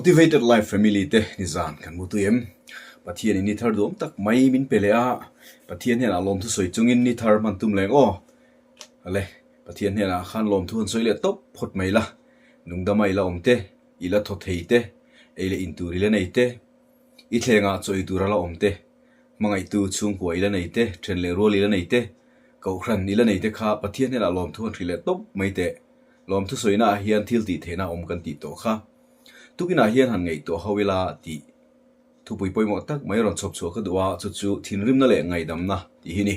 Motivated Life Family te nizan kan mu tui em? Pathian in ni thar duhawm tak mai min pe leh a, Pathian hnenah lawmthu sawi chungin ni thar hman tum leng aw. Ale, Pathian hnenah khan lawmthu han sawi leh tawp phawt mai la, nungdama i la awm te, i la thaw thei te, ei leh in tur i la nei te, i thlengah chaw ei tur a la awm te, hmangaihtu chhungkua i la nei te, then leh rual i la nei te, kohhran i la nei te kha Pathian hnenah lawmthu han hrilh leh tawp mai teh. Lawmthu sawina ah hian thil tih theihna awm kan tih tawh kha. Tukinah hian han ngaihtuah ho ila tih thupui pawimawh tak mai rawn chhawp chhuah ka duh a, chu chu thinrimna leh ngaihdamna tih hi ni.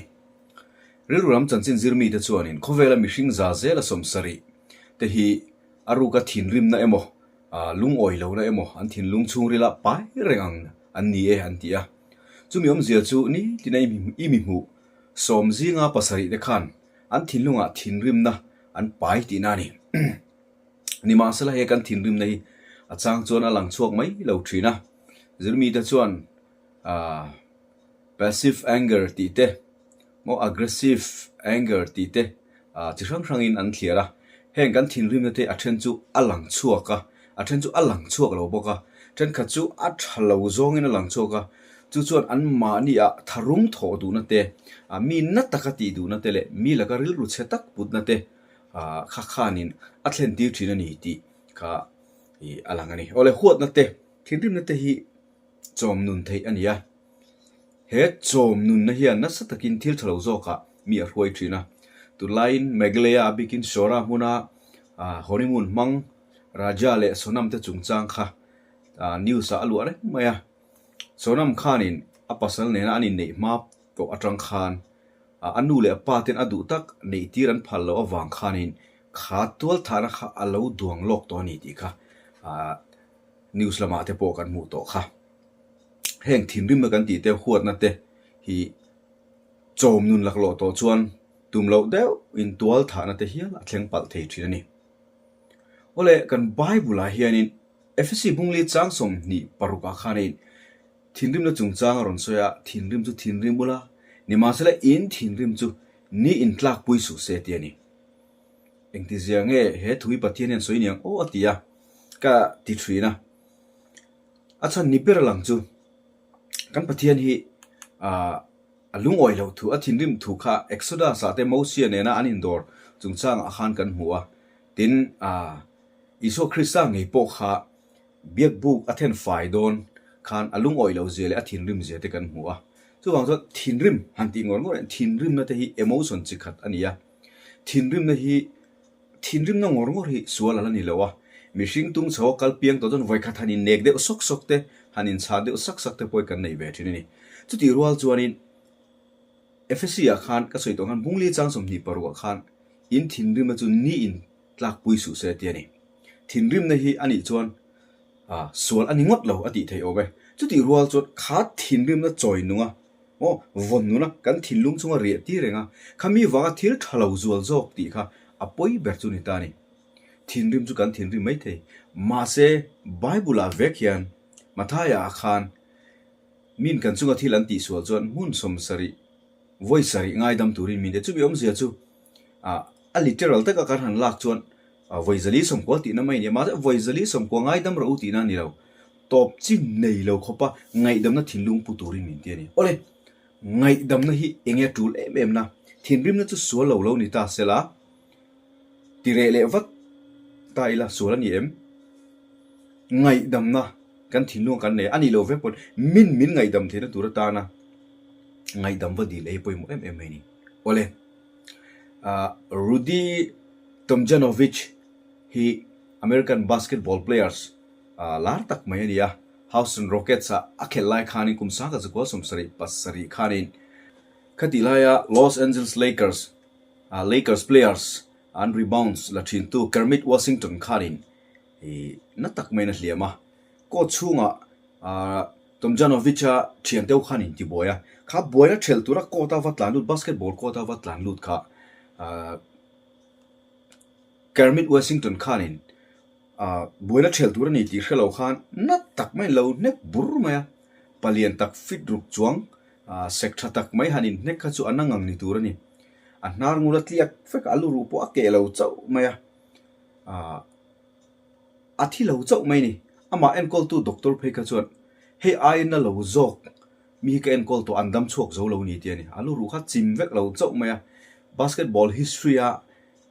Rilru lam chanchin zir mite chuanin khawvela mihring za zela sawmsarih te hi a ruka thinrimna emaw, lungawi lohna emaw an thinlung chhungrila pai reng ang an ni e an ti a. Chumi awmzia chu nitina i mi hmuh sawm zinga pasarih te khan an thinlungah thinrimna an pai tihna a ni. Nimahsela he kan thinrimna hi a chang chuan a lang chhuak mai lo thin a, zirmite chuan aah passive anger tih te maw aggressive anger tih te ah chi hrang hrangin an thliar a, heng kan thinrimna te a then chu a lang chhuak a, a then chu a lang chhuak lo bawk a, thenkhat chu a tha lo zawngin a lang chhuak a, chu chuan an mahni ah tharum thawh duhna te, ah mi na taka tih duhna te leh mi laka rilru chhe tak putna te ah kha khanin a thlen tir thin a ni tih kha ih a lang a ni. Awle huatna te, thinrimna te hi chawm nun theih a ni a, he chawm nunna hian nasa takin thil tha lo zawkah mi a hruai thin a, tunlaiin Meghalaya a bikin Shora hmuna ah honeymoon hmang Raja leh Sonam te chungchang kha ah news ah a luah reng mai a. Sonam khanin a pasal nena an inneih hma tawh atang khan a nu leh a pa ten a duh tak neih tir an phal loh avang khanin kha tualthahna kha a lo duang lawk tawh a ni tih kha news lamah te pawh kan hmuh tawh kha. Heng thinrimna kan tih te huatna te hi chawm nun laklawh tawh chuan tum loh deuh in tualthahna te hial a thleng palh thei thin a ni. Awle kan Bible ah hianin Efesi Bungli chang 26 ah khanin thinrimna chungchang a rawn sawi a, thinrim chu thinrim ula, nimahsela in thinrim chu ni in tlakpui suh se ti a ni. Engtizia nge he thu hi Pathian hian sawi niang aw a ti a, ka ti thin a. A chhan ni ber lang chu kan Pathian hi ah a lungawi loh thu, a thinrim thu kha Exodus ah te Mosia nena an indawr chungchangah khan kan hmu a, tin ah Isua Krista ngei pawh kha biakbuk a then fai dawn khan a lungawi lo zia leh a thinrim zia te kan hmu a. Chuvang chuan thinrim han tih ngawr ngawr hian thinrimna te hi emotion chi khat a ni a. Thinrimna hi thinrimna ngawr ngawr hi sual a la ni lo a. Mihring tung chho a kal piang tawh chuan vawikhat han innek deuh sawk sawk te, han inchhah deuh sak sak te pawh hi kan nei ve thin a ni. Chutih rual chuanin Efesi ah khan ka sawi tawh khan Bungli chang 26 ah khan in thinrimna chu ni in tlakpui suh se ti a ni. Thinrimna hi a nih chuan sual a ni ngawt lo a tih theih awm e. Chutih rual chuan kha thinrimna chawi nunga maw vawn nuna kan thinlung chunga riah tir reng a, khami vanga thil tha lo zual zawk tih kha a pawi ber chu ni ta a ni. Thinrim chu kan thinrim mai thei. Mahse, Bible-ah vek hian Mathaia-ah khan min kan chunga thil an tihsual chuan hmun 70 vawi sarih ngaidam turin min ti a. Chumi awmzia chu ah a literal taka kan han lak chuan vawi zali sawmkua tihna mai a ni a, mahse vawi zali sawmkua ngaidam rawh u tihna a ni lo, tawp chin nei lo khawpa ngaihdamna thinlung pu turin min ti a ni. Awle, ngaihdamna hi eng nge a tul em em na? Thinrimna chu sual lo lo ni ta sela, ti reh leh vat ta ila sual a ni em? Ngaihdamna kan thinlung kan nei a, a nih loh vek pawn min min ngaihdam theihna tur atana ngaihdam va dil ei pawimawh em em mai a ni. Awle. Rudy Tomjanovich hi American basketball players lar tak mai a ni a, Houston Rockets ah a khelh lai khanin kum sangkhat zakual 77 khanin khatih laia Los Angeles Lakers Lakers players an rebounds la thintu Kermit Washington khanin na tak maiin a hliam a, court chhungah Tomjanovich-a thian deuh khan in tibuai a, kha buaina thelh tura court a va tlan lut, basketball court a va tlan lut kha Kermit Washington khanin buaina thelh tur a ni tih hre lo khan na tak maiin lo hnek bur mai a, palian tak fit ruk chuang sek tha tak mai han inhnek kha chu a na ngang ni tur a ni. A hnar ngul a tliak vek a, a lu ruh pawh a keh lo chauh mai a. A thi lo chauh mai a ni. Amah enkawltu doctor phei kha chuan hei aiin na lo zawk mi hi ka enkawl tawh an dam chhuak zo lo ni tih a ni. A lu ruh kha chim vek lo chauh mai a. Basketball history a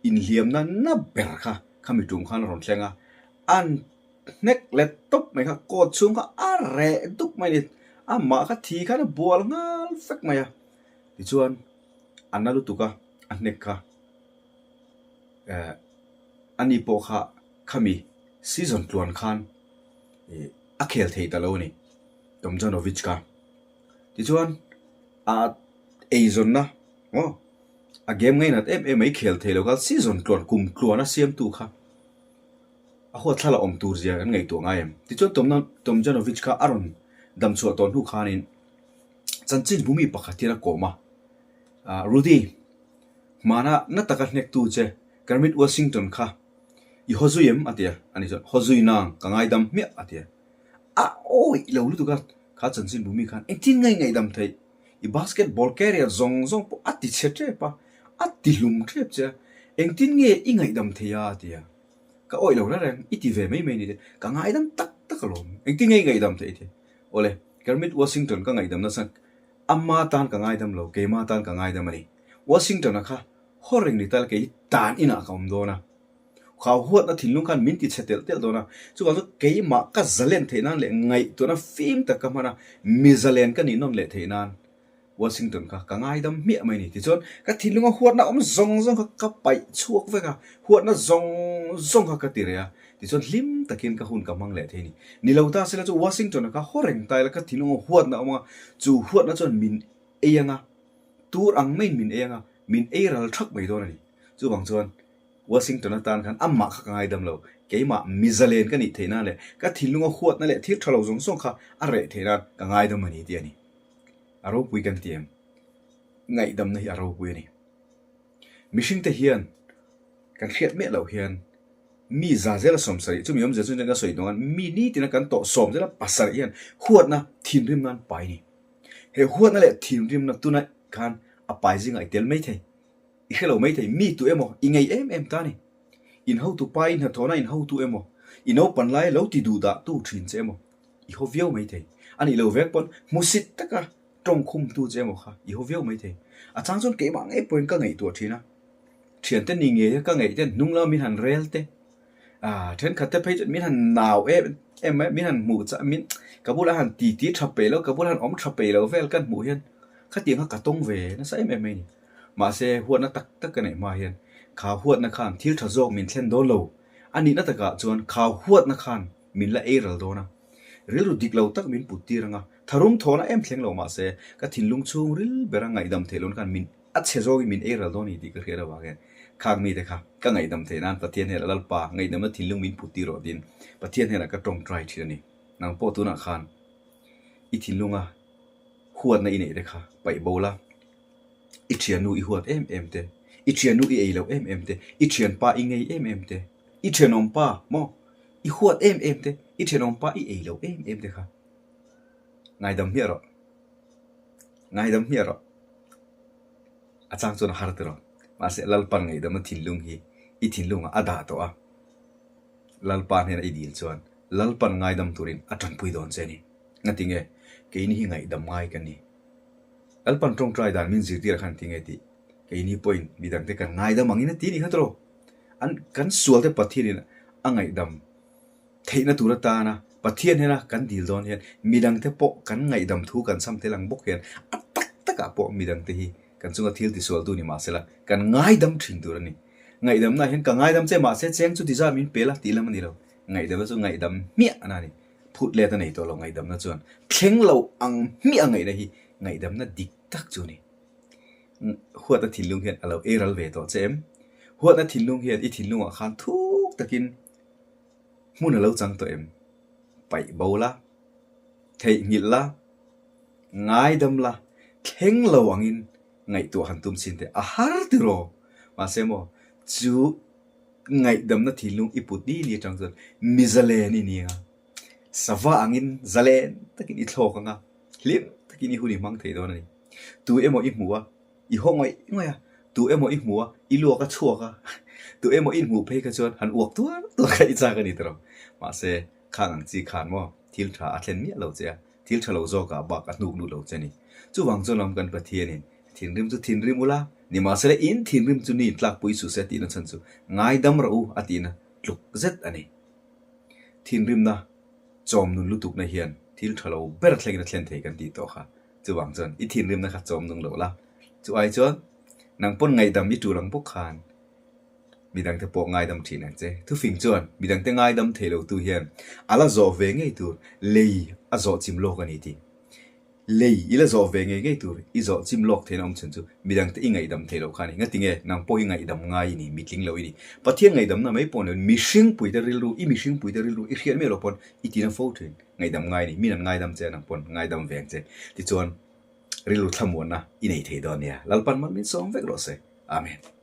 inhliamna na ber kha khami tum khan a rawn thleng a. An hnek let tawp mai kha court chhung kha a reh dup mai a ni. Amah kha thi khan a bual nghal vek mai a. Tichuan a na lutuk a, a hnek kha eh ani pawh kha khami season tluan khan ih a khel thei ta lo a ni Tomjanovic kha. Tichuan a eizawnna aw a game ngainat em em mai khel thei lo kha season tluan kum tluan a siamtu kha a huatthlala awm tur zia kan ngaihtuah ngai em. Tichuan Tomjanovic kha a rawn damchhuah tawh hnu khanin chanchin bumi pakhat hian a kawm a, Rudy, hmana na taka hnektu che Kermit Washington kha i haw zui em? a ti a, ani chuan haw zui nang ka ngaidam hmiah a ti a. A awih lo lutuk a, kha chanchin bumi khan engtin nge i ngaihdam theih? I basketball career zawng zawng pawh a ti chhe tep a, a ti hlum tep che a, engtin nge i ngaihdam theih a? a ti a. Ka awih lo reng reng, i ti ve mai mai ni te, ka ngaidam tak tak alawm, engtin nge i ngaihdam theih? a ti a. Awle, Kermit Washington ka ngaihdam nasa, ama tan ka ngaidam lo, keima tan ka ngaidam a ni. Washington-a kha haw reng ni ta la, kei hi tan inah ka awm dawn a. Kha huatna thinlung khan min ti chhe telh telh dawn a. Chuvang chu keimah ka zalen theih nan leh ngaihtuahna fim tak ka hman a, mi zalen ka nih nawn leh theih nan Washington kha ka ngaidam hmiah mai a ni. Tichuan, ka thinlunga huatna awm zawng zawng kha ka paih chhuak vek a, huatna zawng zawng kha ka ti reh a. Tichuan, hlim takin ka hun ka hmang leh thei a ni. Ni lo ta sela chu Washington-a kha haw reng ta ila ka thinlunga huatna awm anga, chu huatna chuan min ei anga, tur ang maiin min ei anga, min ei ral thak mai dawn a ni. Chuvang chuan, Washington atan khan amah kha ka ngaidam lo. Keimah mizalen ka nih theih nan leh ka thinlunga huatna leh thil tha lo zawng zawng kha a reh theih nan ka ngaidam a ni tih a ni. A ropui kan ti em? Ngaihdamna hi a ropui a ni. Mihringte hian kan hriat miah loh hian mi za zela 70 chumi awmzia chu ka sawi duang a, mi nitina kan tawh sawm zela pasarih hian huatna thinrimna an pai a ni. He huatna leh thinrimna tuna khan a pai zingah i tel mai thei. I hre lo mai thei, mi tu emaw i ngei em em ta ni. In hotu pa i hnathawhna in hotu emaw, i naupan laia lo ti duh dah tu thin che emaw i haw viau mai thei. A nih lo vek pawn hmusit taka tawng khum tu che emaw kha i haw viau mai thei. A chang chuan keimah ngei pawhin ka ngaihtuah thin a, thiante ni ngeia ka ngaih ten hnung lama min han rel te, ah thenkhat te phei chuan min han nau em em mai, min han hmuh chah min ka bulah han ti ti tha peih lo, ka bulah han awm tha peih lo vel kan hmuh hian khatiang kha ka tawng ve nasa em em mai a ni. Mahse huatna tak tak ka neih hma hian kha huatna khan thil tha zawk min thlen dawn lo. A nihna takah chuan kha huatna khan min la ei ral dawn a. Rilru dik lo tak min put tir ang a, tharum thawhna em thleng lo mahse ka thinlung chhung ril bera ngaihdam theih lohna khan min a chhe zawkin min ei ral dawn a ni tih ka hriat avang hian khang mite kha ka ngaihdam theih nan Pathian hnenah Lalpa ngaihdamna thinlung min put tir rawh tiin Pathian hnenah ka tawngtai thin a ni. Nang pawh tunah khan i thinlunga huatna i neih te kha paih bo la. I thiannu i huat em em te, i thiannu i ei loh em em te, i thianpa i ngei em em te, i thenawmpa maw i huat em em te, i thenawmpa i ei loh em em te kha ngaidam hmiah rawh, ngaidam hmiah rawh. A chang chuan a har tiraw, mahse Lalpan ngaihdamna thinlung hi i thinlungah a dah tawh a, Lalpa hnena i dil chuan Lalpan ngaidam turin a tanpui dawn che a ni. Ngatinge keini hi ngaihdam ngai ka ni. Lalpan tawngtai dan min zirtir khan ti nge tih keini pawhin midangte kan ngaidam angin a ti nih kha tawh. An kan sualte Pathianin a ngaihdam theihna tur atana Pathian hiana kan dil dawn hian midangte pawh kan ngaihdam thu kan cham tel ang bawk hian a tak takah pawh midangte hi kan chunga thil tisualtu ni mahsela kan ngaidam thin tur a ni. Ngaihdamna hian ka ngaidam che mahse cheng chu tizar min pe la tih lam a ni lo. Ngaihdamna chu ngaihdam hmiah a ni. Phut let a nei tawh lo ngaihdamna chuan thleng lo ang hmiah ngaihna hi ngaihdamna dik tak chu a ni. Huatna thinlung hian a lo ei ral ve tawh che em? Huatna thinlung hian i thinlungah khan thuk takin hmun a lo chang tawh em? Paih bo la, theihnghilh la, ngaidam la, thleng lo angin ngaihtuah han tum chin teh a har tiraw? Mahse maw chu Ngaihdamna thinlung i put ni ni atang chuan mi zalen i ni ang a, sava angin zalen takin i thlawk ang a, hlim takin i hun i hmang thei dawn a ni. Tu emaw i hmu a, i haw ngawih ngawih a, tu emaw i hmu a, i luak a chhuak a, tu emaw i hmuh phei kha chuan han uak tuar tuar kha i chak a ni tawh. Mahse. Khang ang chi khan maw thil tha a thlen miah lo che a, thil tha lo zawkah bak a hnuk lut lo che ni. Chuvang chuan lam kan Pathianin thinrim chu thinrim ula, nimahsela in thinrim chu ni tlakpui suh se tihna chhan chu ngaidam rawh u a tihna tluk zet a ni. Thinrimna chawm nun lutukna hian thil tha lo ber thlengin a thlen thei kan tih tawh kha. Chuvang chuan i thinrimna kha chawm nung lo la, chu ai chuan nang pawn ngaihdam i tul ang bawk khan midangte pawh ngaidam thin ang che. Thufing chuan midangte ngaidam thei lo tu hian a la zawh ve ngei tur lei a zawh chim lawk a ni tih. Lei i la zawh ve ngei ngei tur i zawh chim lawk theihna awm chhun chu midangte i ngaihdam thei loh kha a ni. Ngatinge nang pawh hi ngaihdam ngai i ni, mitling lo i ni. Pathian ngaihdamna mai pawh ni loin mihringpuite rilru, i mihringpuite rilru i hriat miah loh pawn i tina fo thin. Ngaihdam ngai a ni, min an ngaidam che a nang pawn ngaidam ve ang che. Tichuan rilru thlamuanna i nei thei dawn nia. Lalpan mal min sawm vek rawh se. Amen.